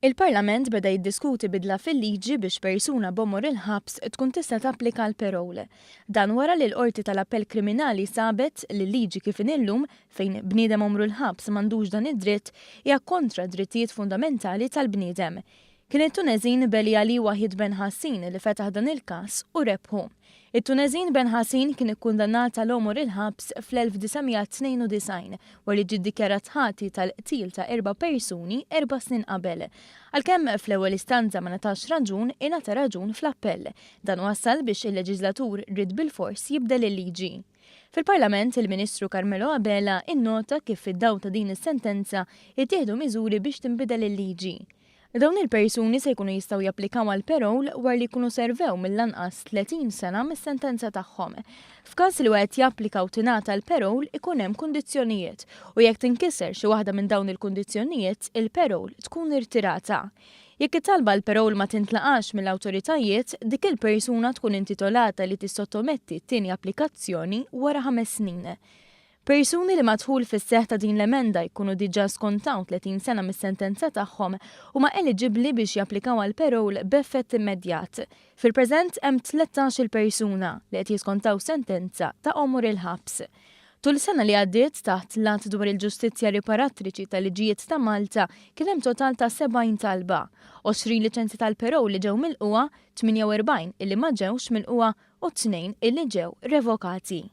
Il-Parlament beda jiddiskuti bidla fil-liġi biex persuna b'għomor il-ħabs tkun tista' tapplika għall-parole. Dan wara li l-Qorti tal-Appell Kriminali sabet li l-liġi kif inhi llum, fejn bniedem għomru l-ħabs m'għandux dan id-dritt, hija kontra d-drittijiet fundamentali tal-bniedem. Kien it-Tuneżin Beli Ali Wahid Ben Hassin li fetaħ dan il-każ u rebħu. It-Tuneżin Ben Hassin kien ikkundannat għal għomor il-ħabs fl-1992 wara li ġie ddikjarat ħati tal-qtil ta' erba' persuni erba' snin qabel. Għalkemm fl-ewwel istanza ma ngħatax raġun, ingħata raġun fl-appell. Dan wassal biex il-leġiżlatur ried bilfors jibdel il-liġi. Fil-Parlament, il-Ministru Carmelo Abela innota kif fid-dawl ta' din is-sentenza ittieħdu miżuri biex tinbidel il-liġi. Dawn il-persuni se jkunu jistgħu japplikaw għal parole wara li jkunu servew mill-anqas 30 sena mis-sentenza tagħhom. F'każ li wieħed japplika u tingħata l-parole ikun hemm kundizzjonijiet u jekk tinkiser xi waħda minn dawn il-kundizzjonijiet il-parole tkun irtirata. Jekk it-talba għal parole ma tintlaqax mill-awtoritajiet, dik il-persuna tkun intitolata li tissottometti t-tieni applikazzjoni wara ħames snin. Persuni li mad-dħul fis-seħħ ta' din l-emenda jkunu diġà skontaw 30 sena mis-sentenza tagħhom huma eliġibbli biex japplikaw għal parole b'effett immedjat. Fil-preżent hemm 13-il persuna li qed jiskontaw sentenza ta' għomor il-ħabs. Tul sena li għaddiet, taħt l-Att dwar il-Ġustizzja Riparatriċi tal-Liġijiet ta' Malta, kien hemm total ta' 70 talba, 20 liċenzja tal-parole li ġew milqugħa, 48 illi ma ġewx milqugħa u tnejn illi ġew revokati.